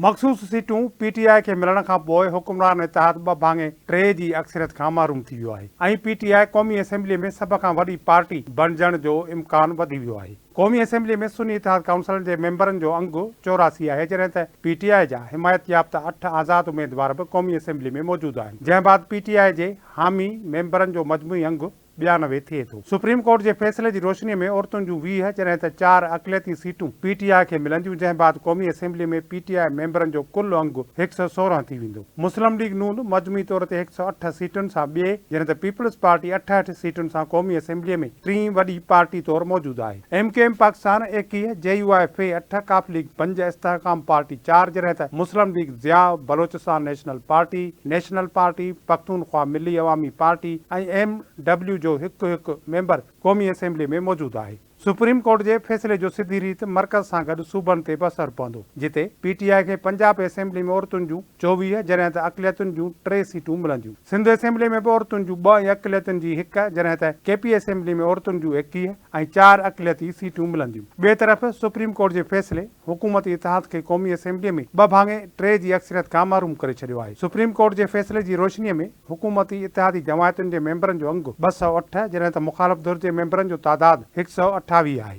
مخصوص سيٽون پي ٽي آء کي ملڻ کان پوء حڪمران اتحاد ٻه ڀاڱي ٽي جي اڪثريت کان محروم ٿي ويو آهي ۽ پي ٽي آء قومي اسيمبلي ۾ سڀ کان وڏي پارٽي بڻجڻ جو امڪان وڌي ويو آهي. قومي اسيمبلي ۾ سني اتحاد ڪائونسل جي ميمبرن جو انگ 84 آهي جڏهن ته پي ٽي آء جا حمايت يافته اٺ آزاد اميدوار به قومي اسيمبلي ۾ موجود آهن جنهن بعد پي ٽي آء جي حامي ميمبرن جو مجموعي انگ 92 ٿئي ٿو. سپريم ڪورٽ جي فيصلي جي روشني ۾ عورتن جون 20 جڏهن ته چار اقليتي سيٽون پي ٽي آء کي ملنديون جنهن بعد قومي اسيمبلي ۾ پي ٽي آء ميمبرن جو ڪل انگ 116 ٿي ويندو. مسلم ليگ نون مجموعي طور تي 108 سيٽن سان ٻئي جڏهن ته پيپلز پارٽي 68 سيٽن سان قومي اسيمبلي ۾ ٽين وڏي پارٽي طور موجود آهي. ايم ڪيو ايم پاڪستان 21، جي يو آء ف اٺ، قاف ليگ پنج، استحڪام پارٽي چار جڏهن ته Muslim League Zia, Balochistan National Party, National Party, Pakhtunkhwa Milli Awami Party ۽ M W جو هڪ هڪ ميمبر قومي اسيمبلي ۾ موجود آهي. سپريم ڪورٽ جي فيصلي جو سڌي ريت مرڪز سان گڏ صوبن تي به اثر پوندو، جتي پي ٽي آء کي پنجاب اسيمبلي ۾ عورتن جون 24 جڏهن ته اقليتن جون ٽي سيٽون ملنديون. سنڌ اسيمبلي ۾ به عورتن جون ٻه ۽ اقليتن جي هڪ جڏهن ته ڪي پي اسيمبلي ۾ عورتن جون 21 ۽ چار اقليتي سيٽون ملنديون. ٻئي طرف سپريم ڪورٽ جي فيصلي حڪومتي اتحاد کي قومي اسيمبلي ۾ ٻه ڀاڱي ٽي جي اڪثريت کان محروم ڪري ڇڏيو آهي. سپريم ڪورٽ جي فيصلي جي روشني ۾ حڪومتي اتحادي جماعتن جي ميمبرن جو انگ 208 جڏهن ته مخالف ڌر جي ميمبرن جو تعداد 128 آهي.